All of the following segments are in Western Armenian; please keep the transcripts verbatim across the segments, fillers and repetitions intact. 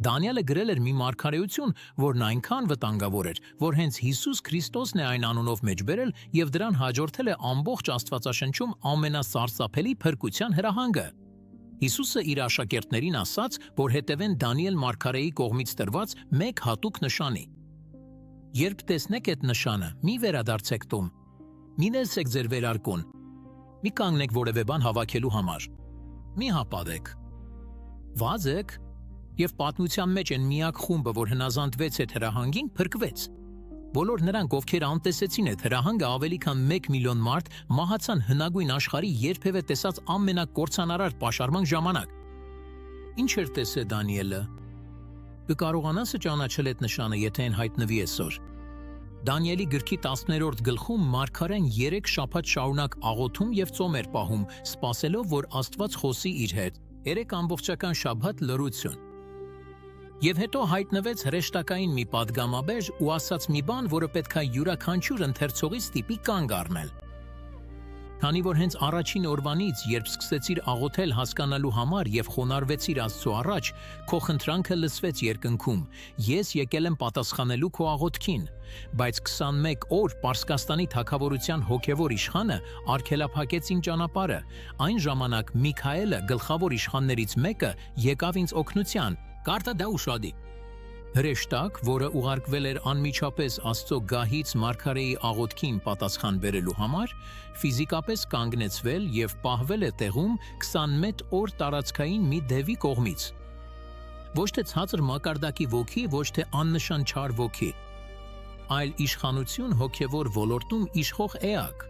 Դանիէլը գրել էր մի մարգարէութիւն, որն այնքան վտանգաւոր էր, որ հենց Յիսուս Քրիստոսն է այն անունով մէջբերել եւ դրան յաջորդել է ամբողջ Աստուածաշնչում ամենասարսափելի փրկութեան հրահանգը։ Յիսուսը իր աշակերտներին ասաց, որ հետեւեն Դանիէլ մարգարէի կողմից տրուած մէկ յատուկ նշանի։ «Երբ տեսնէք այդ նշանը, մի վերադարձէք տուն։ Մի նեսեք ձեր վերարկուն։ Մի կանգնեք որեւէ բան հաւաքելու համար։ Մի հապատեք։ Վազեք»։ Եւ պատմութեան մէջ այն միակ խումբը, որ հնազանդվեց այդ հրահանգին, փրկվեց։ Բոլոր նրանք, ովքեր անտեսեցին այդ հրահանգը, ավելի քան մէկ միլիոն մարդ, մահացան հնագոյն աշխարհի երբեւէ տեսած ամենակործանարար պաշարման ժամանակ։ Ի՞նչ էր տեսել Դանիէլը։ Կը կարողանա՞ս ճանաչել այդ նշանը, եթէ այն յայտնուի այսօր։ Դանիէլի գրքի տասներորդ գլխում մարգարեն երեք շաբաթ շարունակ աղոթում եւ ծոմ էր պահում, սպասելով, որ Աստուած խօսի իր հետ։ Երեք ամբողջական շաբաթ լռություն։ Եւ հետո յայտնուեց հրեշտակային մի պատգամաբեր ու ասաց մի բան, որը պէտք է իւրաքանչիւր ընթերցողի ստիպի կանգ առնել։ Քանի որ հենց առաջին օրուանից, երբ սկսեցիր աղոթել հասկանալու համար եւ խոնարհվեցիր Աստծու առաջ, քո խնդրանքը լսուեց երկնքում։ Ես եկել եմ պատասխանելու քո աղոթքին, բայց քսանմէկ օր Պարսկաստանի թագաւորութեան հոգեւոր իշխանը արգելափակեց իմ ճանապարհը։ Այն ժամանակ Միքայէլը, գլխաւոր իշխաններից մէկը, եկաւ ինձ օգնութեան։ Կարդա դա ուշադի։ Հրեշտակ, որը ուղարկվել էր անմիջապէս Աստծու գահից մարգարէի աղոթքին պատասխան բերելու համար, ֆիզիկապէս կանգնեցվել եւ պահվել է տեղում քսանմէկ օր տարածքային մի դեւի կողմից։ Ոչ թե ցածր մակարդակի ոգի, ոչ թե աննշան չար ոգի, այլ իշխանություն հոգեւոր ոլորտում իշխող էակ։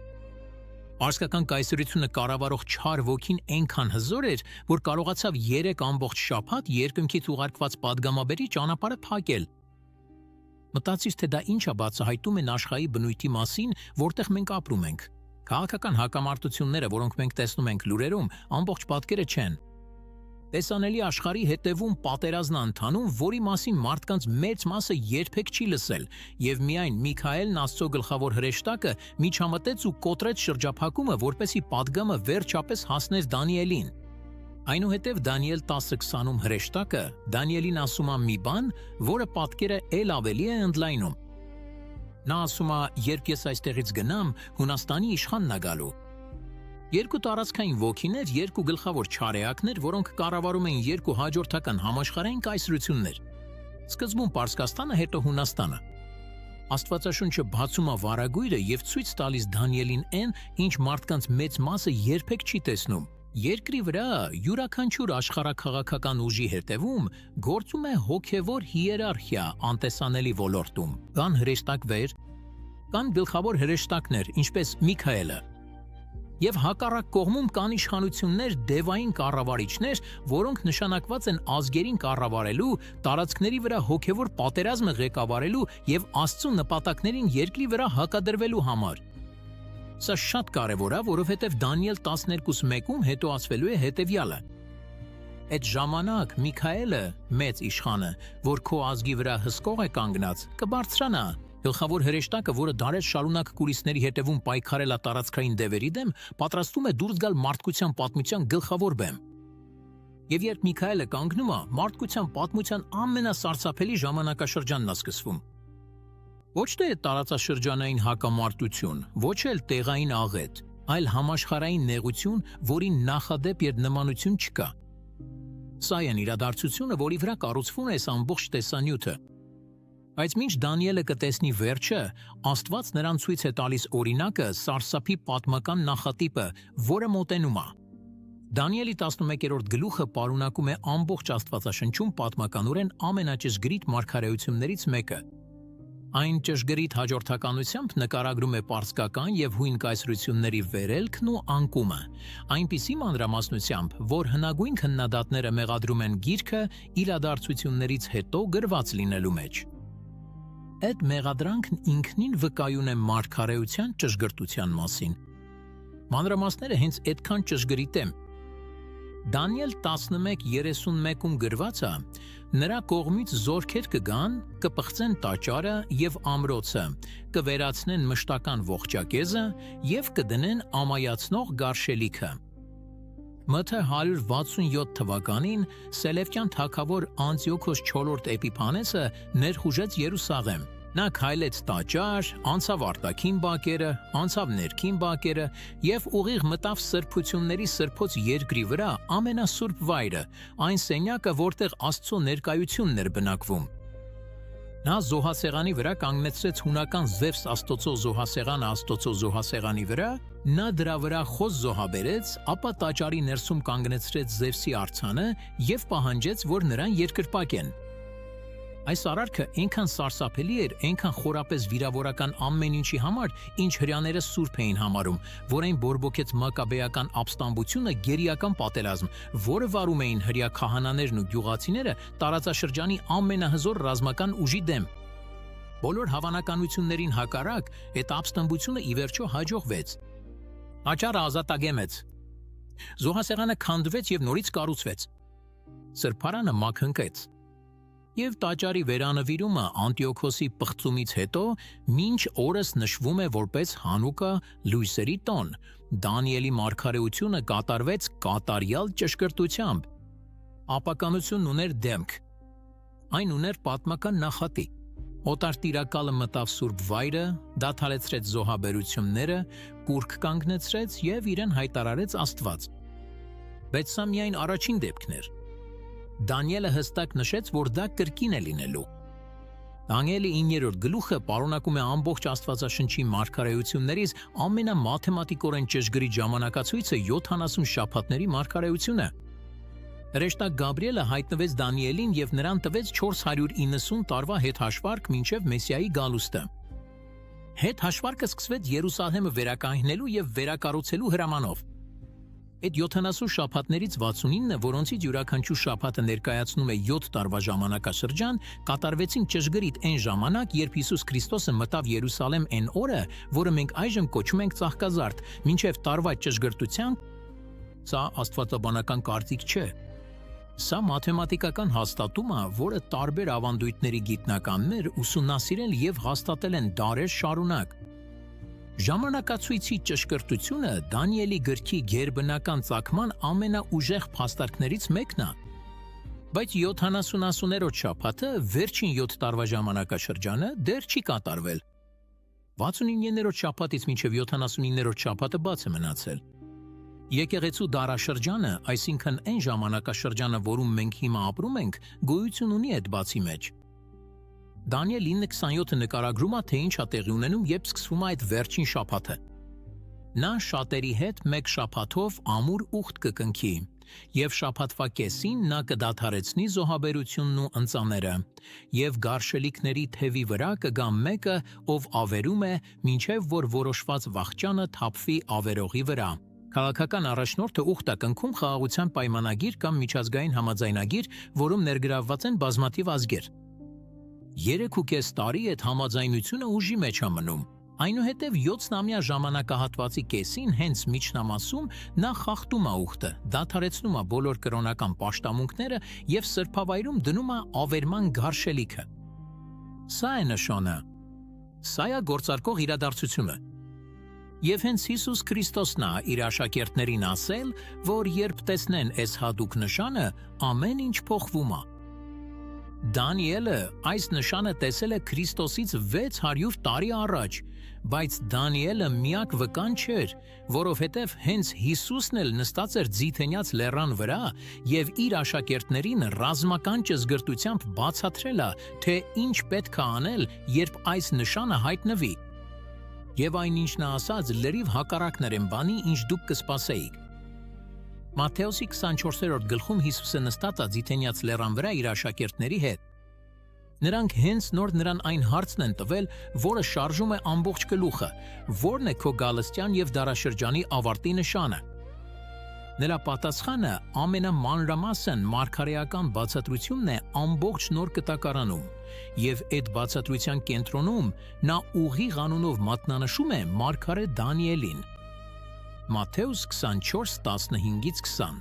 Պարսկական կայսրությունը կառավարող չար ոգին այնքան հզոր էր, որ կարողացավ երեք ամբողջ շաբաթ երկնքից ուղարկուած պատգամաբերի ճանապարհը փակել։ Մտածիր, թէ դա ինչ է բացահայտում այն աշխարհի բնույթի մասին, որտեղ մենք ապրում ենք։ Քաղաքական հակամարտությունները, որոնք մենք տեսնում ենք լուրերում, ամբողջ պատկերը չեն։ Տեսանելի աշխարհի հետևում պատերազմ ա ընթանում, որի մասին մարդկանց մեծ մասը երբեք չի լսել, եւ միայն Միքայէլն, Աստծու գլխաւոր հրեշտակը, միջամտեց ու կոտրեց շրջափակումը, որպեսզի պատգամը վերջապէս հասներ Դանիէլին։ Այնուհետեւ Դանիէլ տասը քսանում հրեշտակը Դանիէլին ասում ա մի բան, որը պատկերը ել ավելի է ընդլայնում։ Նա ասում ա. «Երբ ես այստեղից գնամ, Յունաստանի իշխանն ա գալու»։ Երկու տարածքային ոգիներ, երկու գլխաւոր չար էակներ, որոնք կառավարում էին երկու հաջորդական համաշխարհային կայսրություններ։ Սկզբում Պարսկաստանը, հետո Յունաստանը։ Աստուածաշունչը բացում ա վարագոյրը եւ ցոյց տալիս Դանիէլին այն, ինչ մարդկանց մեծ մասը երբեք չի տեսնում։ Երկրի վրայ իւրաքանչիւր աշխարհաքաղաքական ուժի հետեւում գործում է հոգեւոր հիերարխիա անտեսանելի ոլորտում։ Կան հրեշտակներ, կան գլխաւոր հրեշտակներ, ինչպէս Միքայէլը։ Եւ հակառակ կողմում կան իշխանություններ, դեւային կառավարիչներ, որոնք նշանակուած են ազգերին կառավարելու, տարածքների վրայ հոգեւոր պատերազմը ղեկավարելու եւ Աստծու նպատակներին երկրի վրայ հակադրուելու համար։ Սա շատ կարեւոր է, որովհետեւ Դանիէլ տասներկուս մէկում հետո ասուելու է հետեւեալը. «Այդ ժամանակ Միքայէլը, մեծ իշխանը, որ քո ազգի վրայ հսկող է կանգնած, կը բարձրանայ»։ Գլխաւոր հրեշտակը, որը դարեր շարունակ կուլիսների հետեւում պայքարել ա տարածքային դեւերի դեմ, պատրաստում է դուրս գալ մարդկության պատմության գլխաւոր բեմ։ Եւ երբ Միքայէլը կանգնում ա, մարդկության պատմության ամենասարսափելի ժամանակաշրջանն ա սկսվում։ Ոչ թե տարածաշրջանային հակամարտություն, ոչ էլ տեղային աղէտ, այլ համաշխարհային նեղություն, որին նախադէպ եւ նմանություն չկա։ Սա են իրադարձությունը, որի վրայ կառուցվում է այս ամբողջ տեսանիւթը։ Բայց մինչ Դանիէլը կը տեսնի վերջը, Աստուած նրան ցոյց է տալիս օրինակը, սարսափի պատմական նախատիպը, որը մօտենում ա։ Դանիէլի տասնմեկերորդ գլուխը պարունակում է ամբողջ Աստուածաշնչում պատմականօրէն ամենաճշգրիտ մարգարէություններից մէկը։ Այն ճշգրիտ հաջորդականությամբ նկարագրում է պարսկական եւ յոյն կայսրությունների վերելքն ու անկումը, այնպիսի մանրամասնությամբ, որ հնագոյն քննադատները մեղադրում են գիրքը իրադարձություններից հետո գրուած լինելու մէջ։ Այդ մեղադրանքն ինքնին վկայուն է մարգարէութեան ճշգրտութեան մասին։ Մանրամասները հենց այդքան ճշգրիտ են։ Դանիէլ տասնմեկ երեսունմէկում գրուած է. «Նրա կողմից զօրքեր կը գան, կը պղծեն տաճարը եւ ամրոցը, կը վերացնեն մշտական ողջակեզը եւ կը դնեն ամայացնող գարշելիքը»։ Մթ հարիւր վաթսուն յոթ թուականին Սելեւկեան թագաւոր Անտիոքոս չորրորդ Էպիփանեսը ներխուժեց Երուսաղէմ։ Նա քայլեց տաճար, անցաւ արտաքին բակերը, անցաւ ներքին բակերը եւ ուղիղ մտաւ սրբութիւնների սրբոց երկրի վրայ, ամենասուրբ վայրը, այն սենեակը, որտեղ Աստուծոյ ներկայութիւնն էր բնակվում։ Նա զոհասեղանի վրայ կանգնեցրեց հունական Զեւս Աստուծոյ զոհասեղանը Աստուծոյ զոհասեղանի վրայ, նա դրա վրայ խոզ զոհաբերեց, ապա տաճարի ներսում կանգնեցրեց Զեւսի արձանը եւ պահանջեց, որ նրան երկրպագեն։ Այս արարքը այնքան սարսափելի էր, այնքան խորապէս վիրաւորական ամեն ինչի համար, ինչ հրեաները սուրբ էին համարում, որ այն բորբոքեց մակաբեական ապստամբությունը, գերիական պատերազմ, որը վարում էին հրեա քահանաներն ու գիւղացիները տարածաշրջանի ամենահզօր ռազմական ուժի դէմ։ Բոլոր հաւանականութիւններին հակառակ, այդ ապստամբությունը ի վերջոյ յաջողվեց։ Տաճարը ազատագէ մեց։ Զոհասեղանը քանդուեց եւ նորից կառուցուեց։ Սրբարանը մագնկեց։ Եւ տաճարի վերանուիրումը Անտիոքոսի պղծումից յետոյ մինչ օրս նշվում է որպէս Հանուկա, լոյսերի տօն։ Դանիէլի մարգարէութիւնը կատարուեց կատարեալ ճշգրտութեամբ։ Ապականութիւնն ունէր դէմք։ Այն ունէր պատմական նախատի։ Օտար տիրակալը մտաւ սուրբ վայրը, դադարեցրեց զոհաբերութիւնները, կուռք կանգնեցրեց եւ իրեն յայտարարեց Աստուած։ Բայց սա միայն առաջին դէպքն էր։ Դանիէլը յստակ նշեց, որ դա կրկին է լինելու։ Դանիէլի իններորդ գլուխը պարունակում է ամբողջ Աստուածաշնչի մարգարէութիւններիս ամենամաթեմատիկորեն ճշգրիտ ժամանակացոյցը՝ յոթանասուն շաբաթների մարգարէութիւնը։ Հրեշտակ Գաբրիէլը յայտնուեց Դանիէլին եւ նրան տուեց չորս հարիւր իննսուն տարուա հետ հաշուարկ մինչեւ Մեսիայի գալուստը։ Հետ հաշուարկը սկսուեց Երուսաղէմը վերականգնելու եւ վերակառուցելու հրամանով։ Այդ յոթանասուն շաբաթներից վաթսունինը, որոնցից իւրաքանչիւր շաբաթը ներկայացնում է յոթ տարուա ժամանակաշրջան, կատարուեցին ճշգրիտ այն ժամանակ, երբ Յիսուս Քրիստոսը մտաւ Երուսաղէմ այն օրը, որը մենք այժմ կոչում ենք Ծաղկազարդ, մինչեւ տարուայ ճշգրտութեան։ Սա աստուածաբանական կարծիք չէ։ Սա մաթեմատիկական հաստատում է, որը տարբեր աւանդոյթների գիտնականներ ուսումնասիրել եւ հաստատել են դարեր շարունակ։ Ժամանակացոյցի ճշգրտութիւնը Դանիէլի գրքի գերբնական ծագման ամենաուժեղ փաստարկներից մէկն է։ Բայց յոթանասունասուներորդ շաբաթը, վերջին յոթ տարուա ժամանակաշրջանը, դեռ չի կատարվել։ Վաթսունիններորդ շաբաթից մինչեւ յոթանասունիններորդ շաբաթը բաց է մնացել։ Եկեղեցու դարաշրջանը, այսինքն այն ժամանակաշրջանը, որուն մենք հիմա ապրում ենք, գոյություն ունի այդ բացի մէջ։ Դանիէլ ինը քսանյոթը նկարագրում է, թե ինչ ա տեղի ունենում, երբ սկսվում է այդ վերջին շաբաթը։ Նա շատերի հետ մէկ շաբաթով ամուր ուխտ կը կնքի, եւ շաբաթվա կեսին նա կը դադարեցնի զոհաբերութիւնն ու ընծաները, եւ գարշելիքների թեւի վրայ կը գայ մէկը, ով աւերում է, մինչեւ որ որոշուած վախճանը թափուի աւերողի վրայ։ Քաղաքական առաջնորդը ուխտ է կնքում խաղաղութեան պայմանագիր կամ միջազգային համաձայնագիր, որում ներգրաւուած են բազմաթիւ ազգեր։ Երեք ու կէս տարի այդ համաձայնութիւնը ուժի մէջ է մնում։ Այնուհետեւ յոթնամեայ ժամանակահատուածի կեսին, հենց միջնամասում, նա խախտում է ուխտը, դադարեցնում է բոլոր կրօնական պաշտամունքները եւ սրբավայրում դնում է աւերման գարշելիքը։ Սա է նշանը։ Սա է գործարկող իրադարձությունը։ Եւ հենց Յիսուս Քրիստոսն է իր աշակերտներին ասել, որ երբ տեսնեն այս յատուկ նշանը, ամեն ինչ փոխվում է։ Դանիէլը այս նշանը տեսել է Քրիստոսից վեց հարիւր տարի առաջ, բայց Դանիէլը միակ վկան չէր, որովհետեւ հենց Յիսուսն էլ նստած էր ձիթենյաց լեռան վրայ եւ իր աշակերտներին ռազմական ճշգրտութեամբ բացատրել է, թե ինչ պէտք է անել, երբ այս նշանը յայտնուի։ Եւ այն, ինչ նա ասաց, լրիվ հակառակն էր այն բանի, ինչ դուք կը սպասէիք։ Մատթէոսի քսանչորսերորդ գլխում Յիսուսը նստած է ձիթենյաց լեռան վրայ իր աշակերտների հետ։ Նրանք հենց նոր նրան այն հարցն են տվել, որը շարժում է ամբողջ գլուխը. «Ո՞րն է քո գալստեան եւ դարաշրջանի աւարտի նշանը»։ Նրա պատասխանը ամենամանրամասն մարգարէական բացատրութիւնն է ամբողջ Նոր Կտակարանում, եւ այդ բացատրութեան կենտրոնում նա ուղիղ անունով մատնանշում է մարգարէ Դանիէլին։ Մատթէոս քսանչորս, տասնհինգից քսան։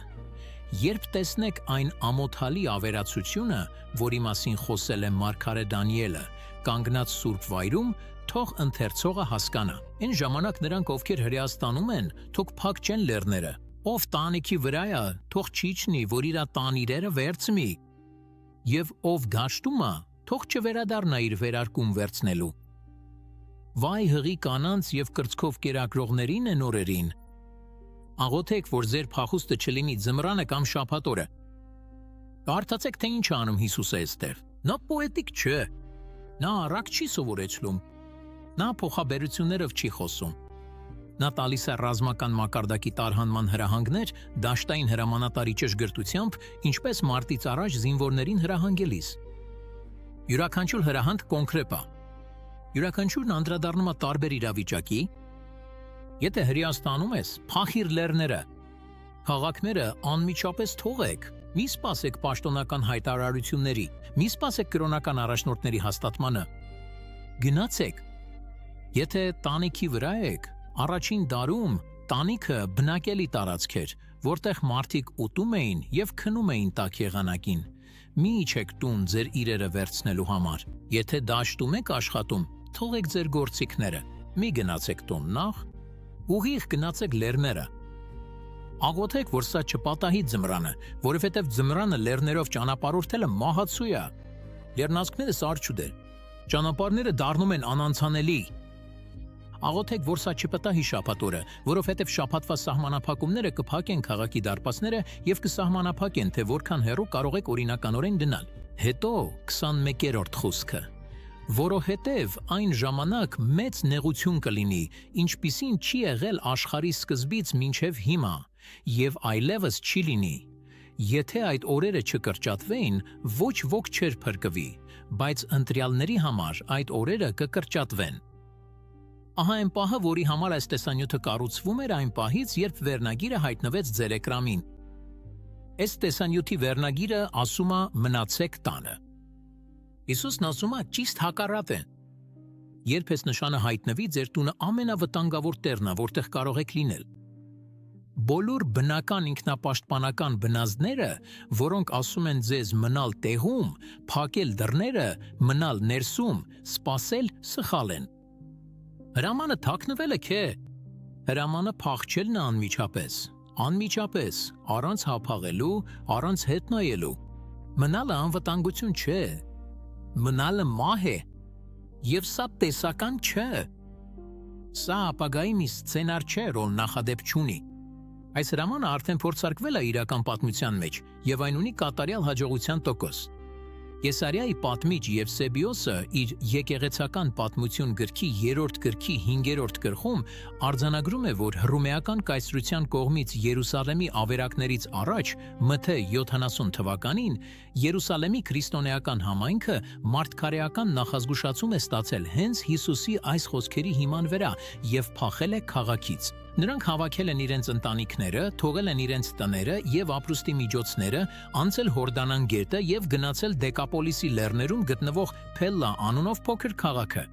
Երբ տեսնեք այն ամոթալի աւերածութիւնը, որի մասին խօսել է մարգարէ Դանիէլը, կանգնած սուրբ վայրում, թող ընթերցողը հասկանայ։ Այն ժամանակ նրանք, ովքեր հրեաստանում են, թող փակ չեն լեռները, Ով տանիքի վրայ է, թող չիջնի, որ իրա տան իրերը վերցնի, եւ ով դաշտում է, թող չվերադառնայ իր վերարկուն վերցնելու։ Վայ հղի կանանց եւ կրծքով կերակրողներին են օրերին։ Աղոթեք, որ ձեր փախուստը չլինի ձմռանը կամ շաբաթ օրը։ Կարդացեք, թե ինչ է անում Յիսուսը այստեղ։ Նա պոետիկ չէ։ Նա առակ չի սովորեցնում։ Նա փոխաբերություններով չի խօսում։ Նա տալիս է ռազմական մակարդակի տարհանման հրահանգներ դաշտային հրամանատարի ճշգրտութեամբ, ինչպես մարտից առաջ զինուորներին հրահանգելիս։ Յուրաքանչյուր հրահանգ կոնկրետ է։ Յուրաքանչյուրն անդրադառնում է տարբեր իրավիճակի։ Եթե հրեաստանում ես, փախիր լեռները։ Քաղաքները անմիջապես թողեք։ Մի սպասեք պաշտոնական հայտարարությունների, մի սպասեք կրօնական առաջնորդների հաստատմանը։ Գնացեք։ Եթե տանիքի վրայ եք, առաջին դարում տանիքը բնակելի տարածք էր, որտեղ մարդիկ ուտում էին եւ քնում էին տաք եղանակին։ Մի իջեք տուն ձեր իրերը վերցնելու համար։ Եթե դաշտում եք աշխատում, թողեք ձեր գործիքները, մի գնացեք տուն նախ, ուղիղ գնացեք լեռները։ Աղոթեք, որ սա չպատահի ձմռանը, որովհետև ձմռանը լեռներով ճանապարհորդելը մահացու է։ Լեռնանցքները սառչուտ է։ Ճանապարհները դառնում են անանցանելի։ Աղոթեք, որ սա չպտահի շաբաթ օրը, որովհետև շաբաթվա սահմանափակումները կը փակեն քաղաքի դարպասները եւ կը սահմանափակեն, թե որքան հեռու կարող եք օրինականորեն գնալ։ Հետո քսանմեկերորդ խուսքը։ Որովհետև այն ժամանակ մեծ նեղություն կը լինի, ինչպիսին չի եղել աշխարհի սկզբից մինչև հիմա, եւ այլեւս չի լինի։ Եթե այդ օրերը չկրճատվեն, ոչ ոք չէր փրկուի, բայց ընտրյալների համար այդ օրերը կը կրճատվեն։ Ահա այն պահը, որի համար այս տեսանյութը կառուցվում էր այն պահից, երբ վերնագիրը հայտնվեց ձեր էկրամին։ Այս տեսանյութի վերնագիրը ասում է «Մնացեք տանը»։ Յիսուսն ասում է ճիշդ հակառակը։ Երբ այս նշանը հայտնուի, ձեր տունը ամենավտանգաւոր տեղն է, որտեղ կարող եք լինել։ Բոլոր բնական ինքնապաշտպանական բնազդները, որոնք ասում են ձեզ մնալ տեղում, փակել դռները, մնալ ներսում, սպասել, սխալ են։ Հրամանը թաքնուելը չէ։ Հրամանը փախչելն է անմիջապես, անմիջապես, առանց հապաղելու, առանց հետ նայելու։ Մնալը անվտանգություն չէ։ Մնալը մահ է։ Եւ սա տեսական չէ։ Սա ապագայի մի սցենար չէ, որ նախադեպ չունի։ Այս հրամանը արդեն փորձարկվել է իրական պատմության մեջ, եւ այն ունի կատարյալ հաջողության տոկոս։ Եսարիայի պատմիչ Եւսեբիոսը իր եկեղեցական պատմություն գրքի երրորդ գրքի հինգերորդ գլխում արձանագրում է, որ հռոմեական կայսրության կողմից Երուսաղէմի ավերակներից առաջ, Մ Թ յոթանասուն թվականին, Երուսաղէմի քրիստոնէական համայնքը մարտկարեական նախազգուշացում է ստացել հենց Յիսուսի այս խօսքերի հիման վրայ եւ փախել է քաղաքից։ Նրանք հավաքել են իրենց ընտանիքները, թողել են իրենց տները եւ ապրուստի միջոցները, անցել Յորդանան գետը եւ գնացել Դեկապոլիսի լեռներում գտնվող Փելլա անունով փոքր քաղաքը։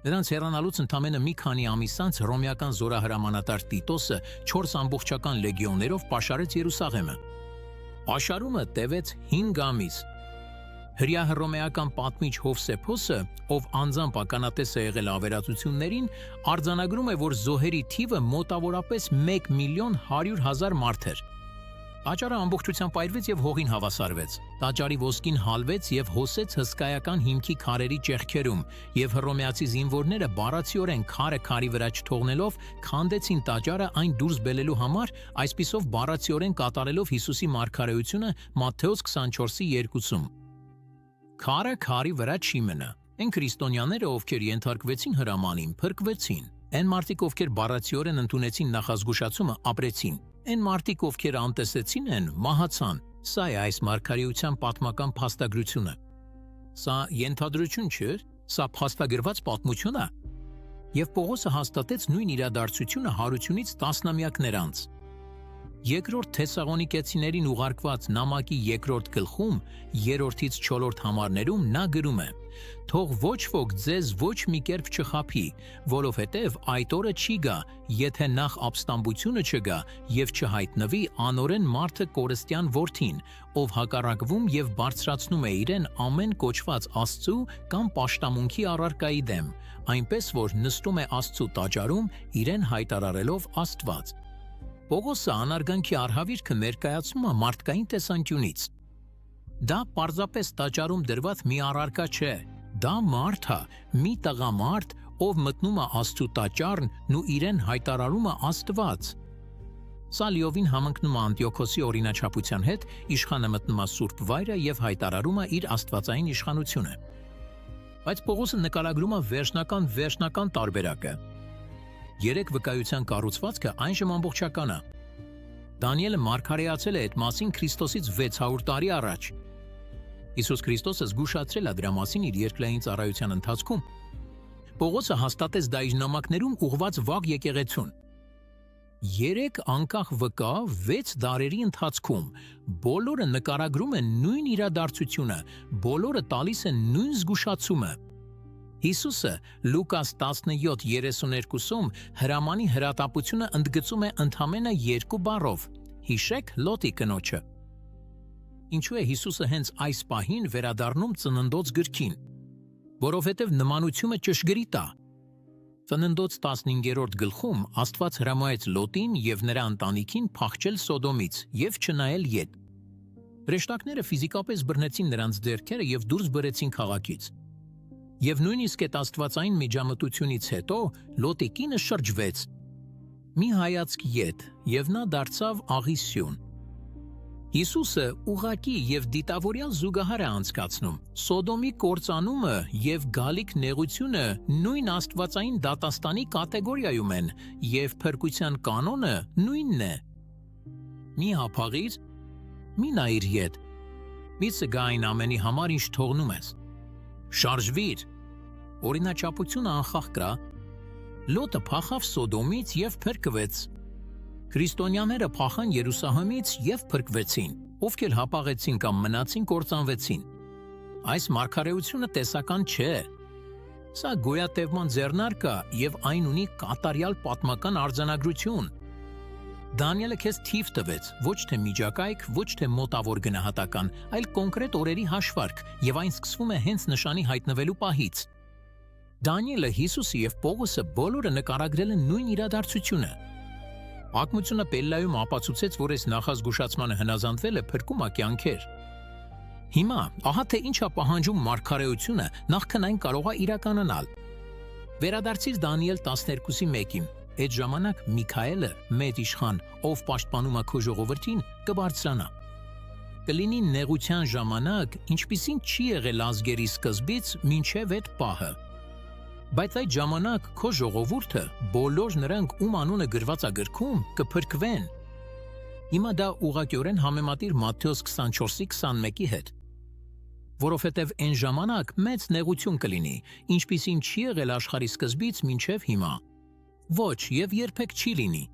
Նրանց հեռանալուց ընդամենը մի քանի ամիս անց հռոմեական զորահրամանատար Տիտոսը չորս ամբողջական լեգիոններով պաշարեց Երուսաղէմը։ Պաշարումը տեւեց հինգ ամիս։ Հրեա-հռոմեական պատմիչ Յովսեփոսը, ով անձամբ ականատես է եղել ավերածություններին, արձանագրում է, որ զոհերի թիվը մոտավորապես մեկ միլիոն հարիւր հազար մարդ էր։ Տաճարը ամբողջությամբ այրվեց եւ հողին հաւասարվեց։ Տաճարի ոսկին հալվեց եւ հոսեց հսկայական հիմքի քարերի ճեղքերում, եւ հռոմեացի զինուորները բառացիորեն քարը քարի վրայ չթողնելով քանդեցին տաճարը այն դուրս բերելու համար, այսպիսով բառացիորեն կատարելով Յիսուսի մարգարեությունը Մատթէոս քսանչորսի երկուսում։ Քարը քարի վրայ չի մնայ։ Այն քրիստոնյաները, ովքեր ենթարկվեցին հրամանին, փրկվեցին։ Այն մարդիկ, ովքեր բառացիորեն ընդունեցին նախազգուշացումը, ապրեցին։ Այն մարդիկ, ովքեր անտեսեցին են, մահացան։ Սա է այս մարգարեության պատմական փաստագրությունը։ Սա ենթադրություն չէ, սա փաստագրված պատմություն է։ Եվ Պողոսը հաստատեց նոյն իրադարձությունը Յարութիւնից տասնամեակներ անց։ Երկրորդ Թեսաղոնիկեցիներին ուղարկուած նամակի երկրորդ գլխում, երրորդից չորրորդ համարներում նա գրում է. «Թող ոչ ոք ձեզ ոչ մի կերպ չխաբի, որովհետև այդ օրը չի գայ, եթե նախ ապստամբությունը չգայ եւ չյայտնուի անօրէն մարդը կորստեան որդին, ով հակառակում եւ բարձրացնում է իրեն ամէն կոչուած Աստծու կամ պաշտամունքի առարկայի դէմ, այնպես որ նստում է Աստծու տաճարում՝ իրեն յայտարարելով Աստուած»։ Պողոսը անարգանքի արհաւիրքը ներկայացնում է մարդկային տեսանկիւնից։ Դա պարզապէս տաճարում դրուած մի առարկայ չէ, դա մարդ է, մի տղամարդ, ով մտնում է Աստուծոյ տաճարն ու իրեն յայտարարում է Աստուած։ Սա լիովին համընկնում է Անտիոքոսի օրինաչափութեան հետ, իշխանը մտնում է սուրբ վայրը եւ յայտարարում է իր աստուածային իշխանութիւնը։ Բայց Պողոսը նկարագրում է վերջնական, վերջնական տարբերակը։ Երեք վկայութեան կառուցուածքը այժմ ամբողջական է։ Դանիէլը մարգարէացել է այդ մասին Քրիստոսից վեց հարիւր տարի առաջ։ Յիսուս Քրիստոսը զգուշացրել է դրա մասին իր երկրային ծառայութեան ընթացքում։ Պողոսը հաստատեց դա իր նամակներուն ուղղուած վաղ եկեղեցուն։ Երեք անկախ վկայ վեց դարերի ընթացքում բոլորը նկարագրում են նոյն իրադարձութիւնը, բոլորը տալիս են նոյն զգուշացումը։ Յիսուսը Լուկաս տասնեթ երեսուն երկուսում հրամանի հրատապութիւնը ընդգծում է ընդամենը երկու բառով. «Յիշեք Լոտի կնոջը»։ Ինչու է Յիսուսը հենց այս պահին վերադառնում Ծննդոց գրքին։ Որովհետեւ նմանութիւնը ճշգրիտ է։ Ծննդոց տասնհինգերորդ գլխում Աստուած հրամայեց Լոտին եւ նրա ընտանիքին փախչել Սոդոմից եւ չնայել ետ։ Հրեշտակները ֆիզիկապէս բռնեցին նրանց ձեռքերը եւ դուրս բերեցին քաղաքից։ Եւ նոյնիսկ այդ աստուածային միջամտութիւնից յետոյ Լոտի կինը շրջուեց։ Մի հայացք ետ, եւ նա դարձաւ աղի սիւն։ Յիսուսը ուղղակի եւ դիտաւորեալ զուգահար է անցկացնում. Սոդոմի կործանումը եւ գալիք նեղութիւնը նոյն աստուածային դատաստանի կատեգորիայում են, եւ փրկութեան կանոնը նոյնն է։ Մի հափաղիր, մի նայիր ետ, մի զգայ այն ամէնի համար, ինչ թողնում ես։ Շարժուիր։ Օրինաչափութիւնը անխախտ կրայ։ Լոտը փախաւ Սոդոմից եւ փրկուեց։ Քրիստոնեաները փախան Երուսաղեմից եւ փրկուեցին, ովքեր հապաղեցին կամ մնացին, կործանուեցին։ Այս մարգարէութիւնը տեսական չէ։ Սա գոյատեւման ձեռնարկը եւ այն ունի կատարեալ պատմական արձանագրութիւն։ Դանիէլը քեզ թիւ տուեց, ոչ թէ միջակայք, ոչ թէ մօտաւոր գնահատական, այլ կոնկրետ օրերի հաշվարկ, եւ այն սկսվում է հենց նշանի յայտնուելու պահից։ Դանիէլը, Յիսուսը եւ Պողոսը բոլորը նկարագրել են նոյն իրադարձութիւնը։ Պատմությունը Պելլայում ապացուցեց, որ այս նախազգուշացմանը հնազանդվելը փրկում է կեանքեր։ Հիմա, ահա թէ ինչ է պահանջում մարգարէութիւնը, նախքան այն կարող է իրականանալ։ Վերադարձիր Դանիէլ տասներկուսի մէկին։ Այդ ժամանակ Միքայէլը, մեծ իշխան, ով պաշտպանում է քո ժողովրդին, կը բարձրանայ։ Կը լինի նեղութեան ժամանակ, ինչպիսին չի եղել ազգերի սկզբից մինչեւ այդ պահը։ Բայց այդ ժամանակ քո ժողովուրդը, բոլոր նրանք, ում անունը գրուած է գրքում, կը փրկուեն։ Հիմա դա ուղղակիորեն համեմատիր Մատթէոս քսանչորսի քսանմէկի հետ։ Որովհետեւ այն ժամանակ մեծ նեղութիւն կը լինի, ինչպիսին չի եղել աշխարհի սկզբից մինչեւ հիմա։ Ոչ, եւ երբեք չի լինի։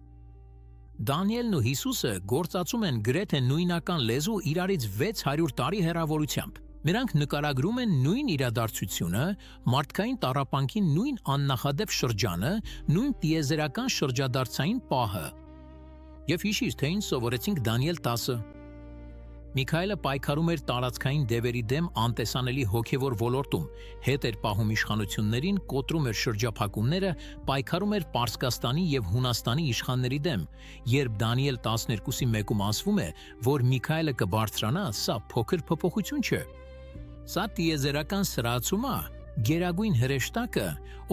Դանիէլն ու Յիսուսը գործածում են գրեթէ նոյնական լեզու իրարից վեց հարիւր տարի հեռաւորութեամբ։ Նրանք նկարագրում են նոյն իրադարձութիւնը, մարդկային տառապանքի նոյն աննախադէպ շրջանը, նոյն տիեզերական շրջադարձային պահը։ Եւ յիշիր, թէ ինչ սովորեցինք Դանիէլ տասը։ Միքայէլը պայքարում էր տարածքային դեւերի դէմ անտեսանելի հոգեւոր ոլորտում, հետ էր պահում իշխանութիւններին, կոտրում էր շրջափակումները, պայքարում էր Պարսկաստանի եւ Յունաստանի իշխանների դէմ։ Երբ Դանիէլ տասներկուսի մէկում ասվում է, որ Միքայէլը կը բարձրանայ, սա փոքր փոփոխութիւն չէ։ Սա տիեզերական սրացում է, գերագոյն հրեշտակը,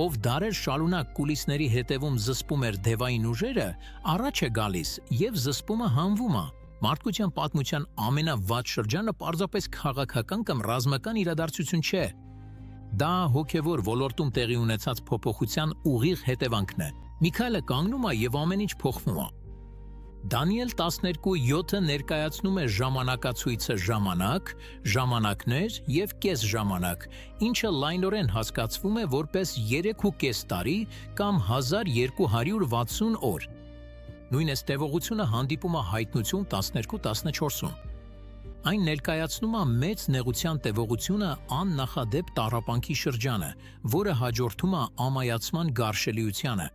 ով դարեր շարունակ կուլիսների հետեւում զսպում էր դեւային ուժերը, առաջ է գալիս եւ զսպումը հանվում է։ Մարդկութեան պատմութեան ամենավատ շրջանը պարզապէս քաղաքական կամ ռազմական իրադարձութիւն չէ։ Դա հոգեւոր ոլորտում տեղի ունեցած փոփոխութեան ուղիղ հետեւանքն է։ Միքայէլը կանգնում է եւ ամէն ինչ փոխվում է։ Դանիէլ տասներկու յոթը ներկայացնում է ժամանակացոյցը ժամանակ, ժամանակներ եւ կես ժամանակ, ինչը լայնորեն հասկացվում է որպես երեք ու կես տարի կամ հազար երկու հարիւր վաթսուն օր։ Նոյն այս տեւողութիւնը հանդիպում է Յայտնութիւն տասներկու տասնչորսում։ Այն ներկայացնում է մեծ նեղութեան տեւողութիւնը աննախադէպ տառապանքի շրջանը, որը հաջորդում է ամայացման գարշելիությանը։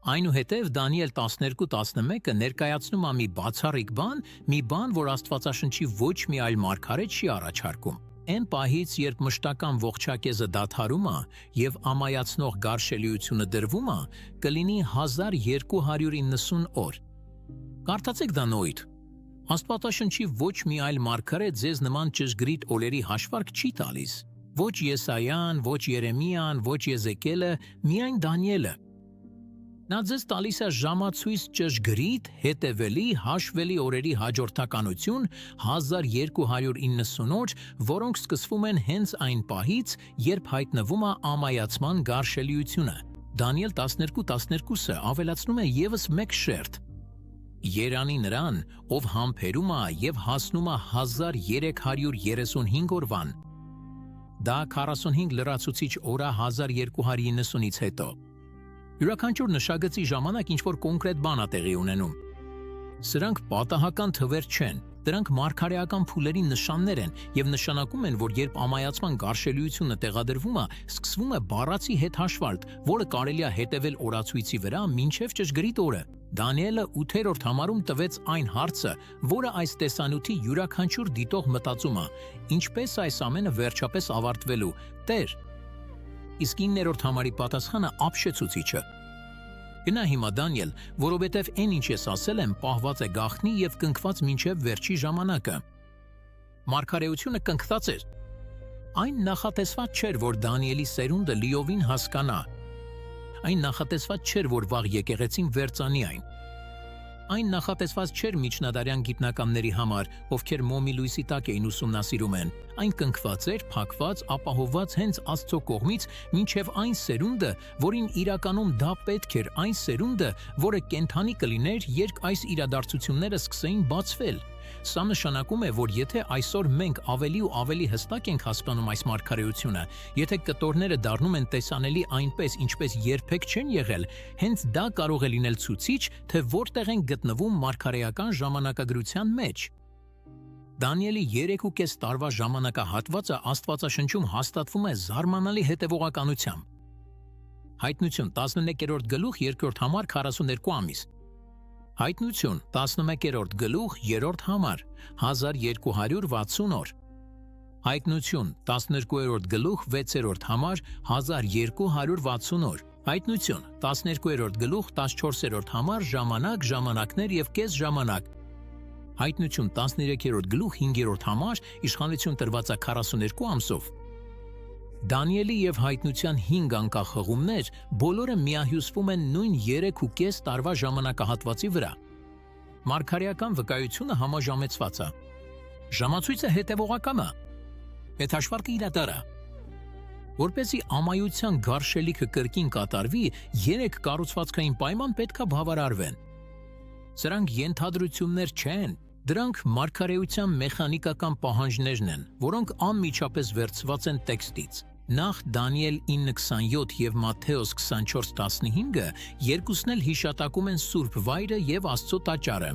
Այնուհետեւ Դանիէլ տասներկու տասնմէկը ներկայացնում է մի բացառիկ բան, մի բան, որ Աստուածաշնչի ոչ մի այլ մարգարէ չի առաջարկում։ Այն պահից, երբ մշտական ողջակեզը դադարում է եւ ամայացնող գարշելիությունը դրվում է, կը լինի հազար երկու հարիւր իննսուն օր։ Կարդացեք դա նոյթ։ Աստուածաշնչի ոչ մի այլ մարգարէ ձեզ նման ճշգրիտ օրերի հաշվարկ չի տալիս։ Ոչ Եսայան, ոչ Երեմիան, ոչ Եզեկիելը, միայն Դանիէլը։ Նա ձեզ տալիս է ժամացոյց ճշգրիտ, հետեւելի, հաշուելի օրերի հաջորդականություն հազար երկու հարիւր իննսուն օր, որոնք սկսվում են հենց այն պահից, երբ յայտնվում է ամայացման գարշելիությունը։ Դանիէլ տասներկու տասներկուսը ավելացնում է եւս մէկ շերտ. «Երանի նրան, ով համբերում է եւ հասնում է հազար երեք հարիւր երեսուն հինգ օրուան»։ Դա քառասունհինգ լրացուցիչ օր է հազար երկու հարիւր իննսունից հետո։ Իւրաքանչիւր նշագծի ժամանակ ինչ որ կոնկրետ բան է տեղի ունենում։ Սրանք պատահական թուեր չեն, դրանք մարգարէական փուլերի նշաններ են եւ նշանակում են, որ երբ ամայացման գարշելիությունը տեղադրվում է, սկսվում է բառացի հետ հաշվարկ, որը կարելի է հետեւել օրացոյցի վրա մինչեւ ճշգրիտ օրը։ Դանիէլը ութերորդ համարում տուեց այն հարցը, որը այս տեսանիւթի իւրաքանչիւր դիտող մտածում է. «Ինչպե՞ս այս ամէնը վերջապէս ավարտուելու, Տէր»։ Իսկ իններորդ համարի պատասխանը ապշեցուցիչ է. «Գնա հիմա, Դանիէլ, որովհետեւ այն, ինչ ես ասել եմ, պահուած է գաղտնի եւ կնքուած մինչեւ վերջի ժամանակը»։ Մարգարէությունը կնքուած էր։ Այն նախատեսուած չէր, որ Դանիէլի սերունդը լիովին հասկանայ։ Այն նախատեսուած չէր, որ վաղ եկեղեցին վերծանի այն։ Այն նախատեսուած չէր միջնադարեան գիտնականների համար, ովքեր մոմի լոյսի տակ էին ուսումնասիրում են։ Այն կնքուած էր, փակուած, ապահովուած հենց Աստծու կողմից մինչեւ այն սերունդը, որին իրականում դա պէտք էր, այն սերունդը, որը կենդանի կը լինէր, երբ այս իրադարձութիւնները սկսեին բացվել։ Սա նշանակում է, որ եթե այսօր մենք ավելի ու ավելի հստակ ենք հասկանում այս մարգարէությունը, եթե կտորները դառնում են տեսանելի այնպես, ինչպես երբեք չեն եղել, հենց դա կարող է լինել ցուցիչ, թե որտեղ ենք գտնվում մարգարէական ժամանակագրության մեջ։ Դանիէլի երեք ու կէս տարուայ ժամանակահատուածը Աստուածաշնչում հաստատվում է զարմանալի հետեւողականությամբ։ Յայտնութիւն, տասներկերորդ գլուխ, երկրորդ համար, քառասուներկու ամիս։ Յայտնութիւն, տասնմեկերորդ գլուխ, երրորդ համար, հազար երկու հարիւր վաթսուն օր։ Յայտնութիւն, տասներկուերորդ գլուխ, վեցերորդ համար, հազար երկու հարիւր վաթսուն օր։ Յայտնութիւն, տասներկուերորդ գլուխ, տասչորսերորդ համար, ժամանակ, ժամանակներ եւ կէս ժամանակ։ Յայտնութիւն, տասներեքերորդ գլուխ, հինգերորդ համար, իշխանութիւն տրուած է քառասուներկու ամսով։ Դանիէլի եւ Յայտնութեան հինգ անկախ հղումներ, բոլորը միահիւսվում են նոյն երեք ու կէս տարուայ ժամանակահատուածի վրա։ Մարգարէական վկայութիւնը համաժամեցուած է։ Ժամացոյցը հետեւողական է։ Այդ հաշվարկը իրատար է։ Որպեսզի ամայութեան գարշելիքը կրկին կատարուի, երեք կառուցվածքային պայման պէտք է բաւարարուեն։ Սրանք ենթադրութիւններ չեն, դրանք մարգարէութեան մեխանիկական պահանջներն են, որոնք անմիջապէս վերցուած են տեքստից։ Նախ Դանիէլ ինը քսանյոթ եւ Մատթէոս քսանչորս տասնհինգը երկուսն էլ յիշատակում են սուրբ վայրը եւ Աստծու տաճարը։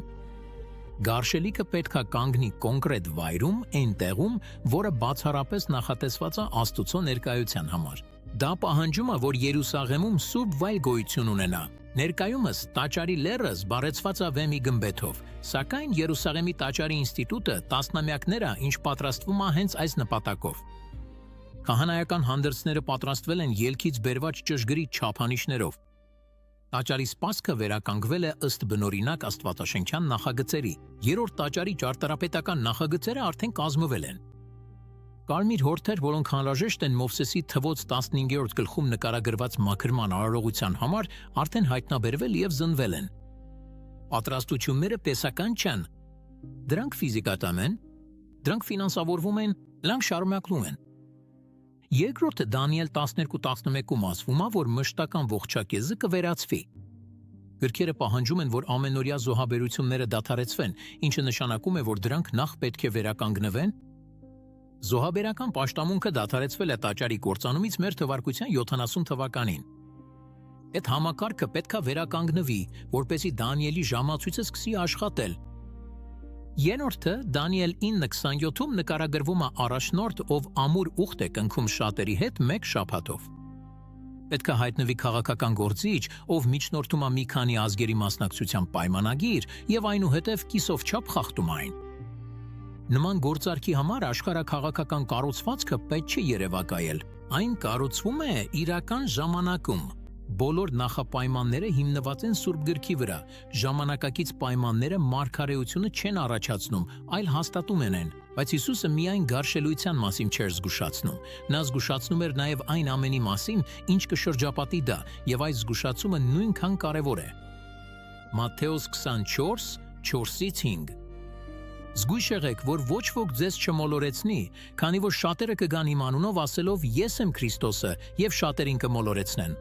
Գարշելիքը պէտք է կանգնի կոնկրետ վայրում, այն տեղում, որը բացառապես նախատեսված է Աստուծոյ ներկայութեան համար։ Դա պահանջում է, որ Երուսաղէմում սուրբ վայր գոյութիւն ունենայ։ Ներկայումս տաճարի լեռը զբաղեցուած է վէմի գմբէթով, սակայն Երուսաղէմի տաճարի ինստիտուտը տասնամեակներ է, ինչ պատրաստվում է հենց այս նպատակով։ Քահանայական հանդերձները պատրաստվել են ելքից բերված ճշգրիտ չափանիշներով։ Տաճարի սպասքը վերականգնվել է ըստ բնօրինակ աստուածաշնչեան նախագծերի։ Երրորդ տաճարի ճարտարապետական նախագծերը արդեն կազմվել են։ Կարմիր հորթեր, որոնք անհրաժեշտ են Մովսէսի թուոց տասնհինգերորդ գլխում նկարագրուած մաքրման արարողութեան համար, արդեն յայտնաբերվել եւ զննել են։ Պատրաստութիւնները տեսական չեն։ Դրանք ֆիզիկական են, դրանք ֆինանսավորվում են, դրանք շարունակվում են։ Երկրորդը Դանիէլ տասներկու տասնմեկում ասվում է, որ մշտական ողջակեզը կը վերացուի։ Գրքերը պահանջում են, որ ամենօրեայ զոհաբերությունները դադարեցվեն, ինչը նշանակում է, որ դրանք նախ պէտք է վերականգնուեն։ Զոհաբերական պաշտամունքը դադարեցվել է տաճարի կործանումից մեր թվարկության յոթանասուն թվականին։ Այդ համակարգը պէտք է վերականգնուի, որպեսզի Դանիէլի ժամացոյցը սկսի աշխատել։ Երրորդը, Դանիէլ ինը քսանյոթում նկարագրվում է առաջնորդ, ով ամուր ուխտ է կնքում շատերի հետ մեկ շաբաթով։ Պէտք է յայտնուի քաղաքական գործիչ, ով միջնորդում է մի քանի ազգերի մասնակցության պայմանագիր եւ այնուհետեւ կիսով չափ խախտում այն։ Նման գործարքի համար աշխարհաքաղաքական կառուցվածքը պէտք չէ երեւակայել։ Այն կառուցվում է իրական ժամանակում։ Բոլոր նախապայմանները հիմնուած են Սուրբ Գրքի վրայ։ Ժամանակակից պայմանները մարգարէութիւնը չեն առաջացնում, այլ հաստատում են են։ Բայց Յիսուսը միայն գարշելիության մասին չէր զգուշացնում։ Նա զգուշացնում էր նաեւ այն ամենի մասին, ինչ կը շրջապատի դա, եւ այս զգուշացումը նոյնքան կարեւոր է։ Մատթէոս քսանչորս, չորսից հինգ։ Զգոյշ եղէք, որ ոչ ոք ձեզ չմոլորեցնի, քանի որ շատերը կը գան իմ անունով, ասելով. «Ես եմ Քրիստոսը», եւ շատերին կը մոլորեցնեն։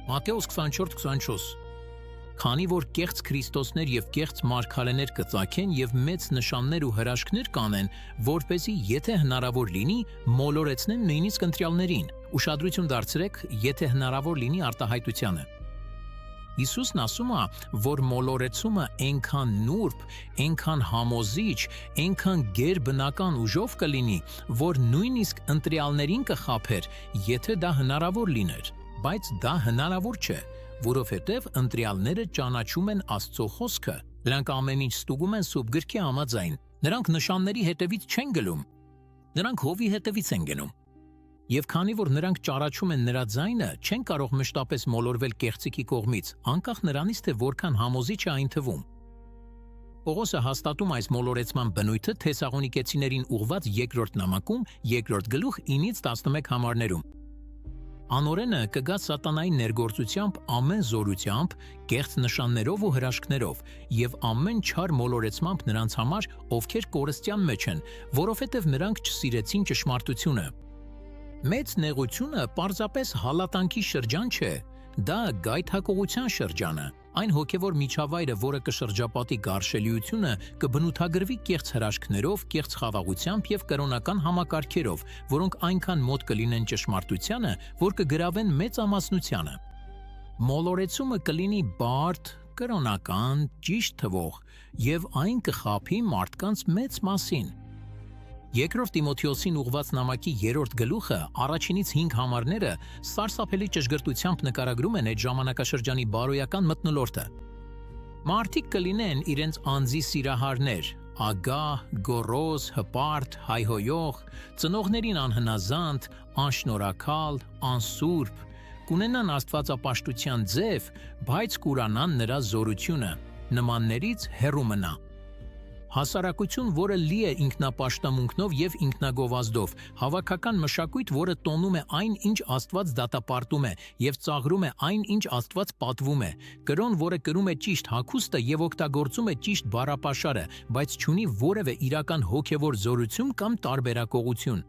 Մատթէոս քսանչորս, քսանչորս։ Քանի որ կեղծ Քրիստոսներ եւ կեղծ մարգարէներ կը ծագեն եւ մեծ նշաններ ու հրաշքներ կանեն, որպեսզի, եթե հնարաւոր լինի, մոլորեցնեն նոյնիսկ ընտրեալներին։ Ուշադրութիւն դարձրէք, եթե հնարաւոր լինի, արտայայտությանը։ Յիսուսն ասում է, որ մոլորեցումը այնքան նուրբ, այնքան համոզիչ, այնքան գերբնական ուժով կը լինի, որ նոյնիսկ ընտրեալներին կը խաբէր, եթե դա հնարաւոր լիներ։ Բայց դա հնարաւոր չէ, որովհետեւ ընտրեալները ճանաչում են Աստծո խօսքը։ Նրանք ամեն ինչ ստուգում են Սուրբ Գրքի համաձայն։ Նրանք նշանների հետեւից չեն գնում։ Նրանք հովի հետեւից են գնում։ Եւ քանի որ նրանք ճանաչում են նրա ձայնը, չեն կարող մշտապես մոլորվել կեղծիքի կողմից, անկախ նրանից, թե որքան համոզիչ է այն թվում։ Պողոսը հաստատում այս մոլորեցման բնոյթը Թեսաղոնիկեցիներին ուղղուած երկրորդ նամակում, երկրորդ գլուխ, ինից տասնմեկ համարներում։ Անօրէնը կը գայ Սատանային ներգործութեամբ, ամեն զօրութեամբ, կեղծ նշաններով ու հրաշքներով, եւ ամեն չար մոլորեցմամբ նրանց համար, ովքեր կորստեան մէջ են, որովհետեւ նրանք չսիրեցին ճշմարտությունը։ Մեծ նեղութիւնը պարզապէս հալատանքի շրջան չէ, դա գայթակղութեան շրջան է։ Այն հոգեւոր միջավայրը, որը կը շրջապատի գարշելիութիւնը, կը բնութագրուի կեղծ հրաշքներով, կեղծ խաղաղութեամբ եւ կրօնական համակարգերով, որոնք այնքան մօտ կը լինեն ճշմարտությանը, որ կը գրաւեն մեծ ամասնությանը։ Մոլորեցումը կը լինի բարդ, կրօնական, ճիշտ թվող, եւ այն կը խաբի մարդկանց մեծ մասին։ Երկրորդ Տիմոթէոսին ուղղուած նամակի երրորդ գլուխը, առաջինից հինգ համարները, սարսափելի ճշգրտութեամբ նկարագրում են այդ ժամանակաշրջանի բարոյական մթնոլորտը։ Մարդիկ կը լինեն իրենց անձի սիրահարներ, ագահ, գոռոզ, հպարտ, հայհոյող, ծնողներին անհնազանդ, անշնորհակալ, անսուրբ, կունենան աստուածապաշտութեան ձեւ, բայց կ'ուրանան նրա զօրութիւնը, նմաններից հեռու մնայ։ Հասարակութիւն, որը լի է ինքնապաշտամունքնով եւ ինքնագովազդով, հաւաքական մշակոյթ, որը տոնում է այն, ինչ Աստուած դատապարտում է, եւ ծաղրում է այն, ինչ Աստուած պատուում է, կրօն, որը կրում է ճիշտ հագուստը եւ օգտագործում է ճիշտ բառապաշարը, բայց չունի որեւէ իրական հոգեւոր զօրութիւն կամ տարբերակողութիւն։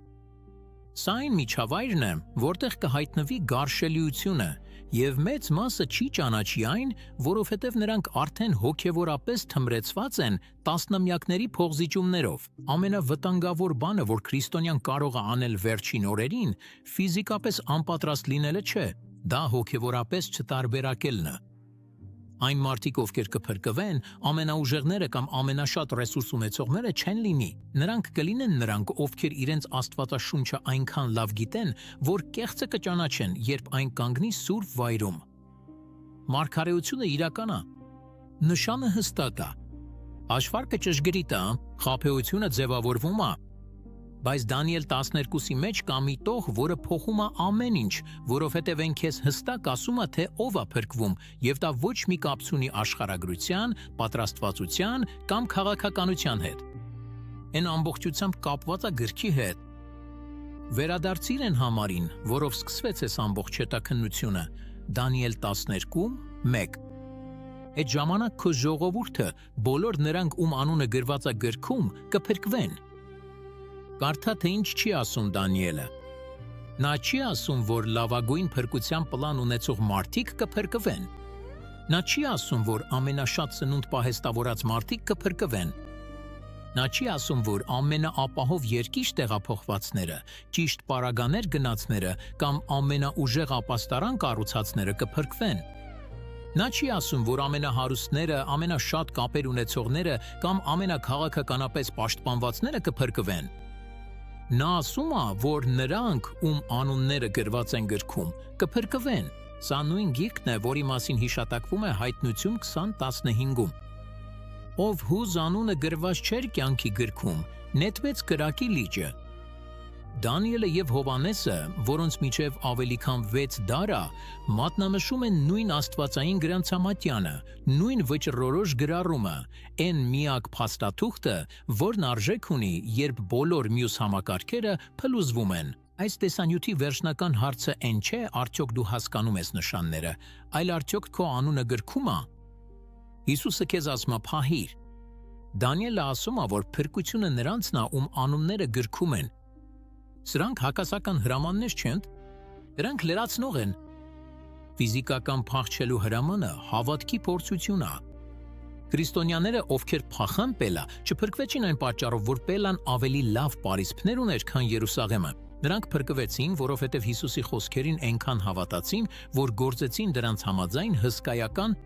Սա այն միջավայրն է, որտեղ կը յայտնուի գարշելիութիւնը, եւ մեծ մասը չի ճանաչի այն, որովհետեւ նրանք արդէն հոգեւորապէս թմրեցուած են տասնամեակների փոխզիջումներով։ Ամենավտանգաւոր բանը, որ քրիստոնեան կարող է անել վերջին օրերին, ֆիզիկապէս անպատրաստ լինելը չէ, դա հոգեւորապէս չտարբերակելն է։ Այն մարդիկ, ովքեր կը փրկուեն, ամենաուժեղները կամ ամենաշատ ռեսուրս ունեցողները չեն լինի։ Նրանք կը լինեն նրանք, ովքեր իրենց Աստուածաշունչը այնքան լաւ գիտեն, որ կեղծը կը ճանաչեն, երբ այն կանգնի սուրբ վայրում։ Մարգարէությունը իրական է։ Նշանը յստակ է։ Հաշվարկը ճշգրիտ է, խաբէությունը ձեւաւորվում է։ Բայց Դանիէլ տասներկուսի մէջ կայ մի տող, որը փոխում է ամեն ինչ, որովհետեւ այն քեզ յստակ ասում է, թե ով է փրկվում, եւ դա ոչ մի կապ չունի աշխարհագրութեան, պատրաստվածութեան կամ քաղաքականութեան հետ։ Այն ամբողջությամբ կապուած է գրքի հետ։ Վերադարձիր այն համարին, որով սկսվեց այս ամբողջ հետաքննությունը, Դանիէլ տասներկու, մէկ։ Այդ ժամանակ քո ժողովուրդը, բոլոր նրանք, ում անունը գրված է գրքում, կը փրկվեն։ Կարդա, թե ինչ չի ասում Դանիէլը։ Նա չի ասում, որ լաւագոյն փրկութեան պլան ունեցող մարդիկ կը փրկուեն։ Նա չի ասում, որ ամենաշատ ծնունդ պահեստավորած մարդիկ կը փրկուեն։ Նա չի ասում, որ ամենաապահով երկիր տեղափոխուածները, ճիշտ պարագաներ գնացները կամ ամենաուժեղ ապաստարան կառուցածները կը փրկվեն։ Նա չի ասում, որ ամենահարուստները, ամենաշատ կապեր ունեցողները կամ ամենաքաղաքականապես պաշտպանվածները կը փրկվեն։ Նա ասում է, որ նրանք, ում անունները գրված են գրքում, կը փրկվեն։ Սա նոյն գիրքն է, որի մասին յիշատակվում է Յայտնութիւն քսան տասնհինգում։ Ով յուզ անունը գրված չէր կեանքի գրքում, նետուեց կրակի լիճը։ Դանիէլը եւ Յովհաննէսը, որոնց միջեւ աւելի քան վեց դար ա, մատնանշում են նոյն աստուածային գրանցամատեանը, նոյն վճռորոշ գրառումը, այն միակ փաստաթուղթը, որն արժէք ունի, երբ բոլոր միւս համակարգերը փլուզվում են։ Այս տեսանիւթի վերջնական հարցը այն չէ, արդյոք դու հասկանում ես նշանները, այլ արդյոք քո անունը գրքում ա։ Յիսուսը քեզ ասում է. «Փահիր»։ Դանիէլը ասում է, որ փրկութիւնը նրանցն ա, ում անունները գրքում են։ Սրանք հակասական հրամաններ չեն։ Դրանք լրացնող են։ Ֆիզիկական փախչելու հրամանը հավատքի փորձութիւն ա։ Քրիստոնյաները, ովքեր փախան Պելա, չփրկուեցին այն պատճառով, որ Պելան աւելի լաւ պարիսպներ ուներ, քան Երուսաղէմը։ Նրանք փրկուեցին, որովհետեւ Յիսուսի խօսքերին այնքան հաւատացին, որ գործեցին դրանց համաձայն հսկայական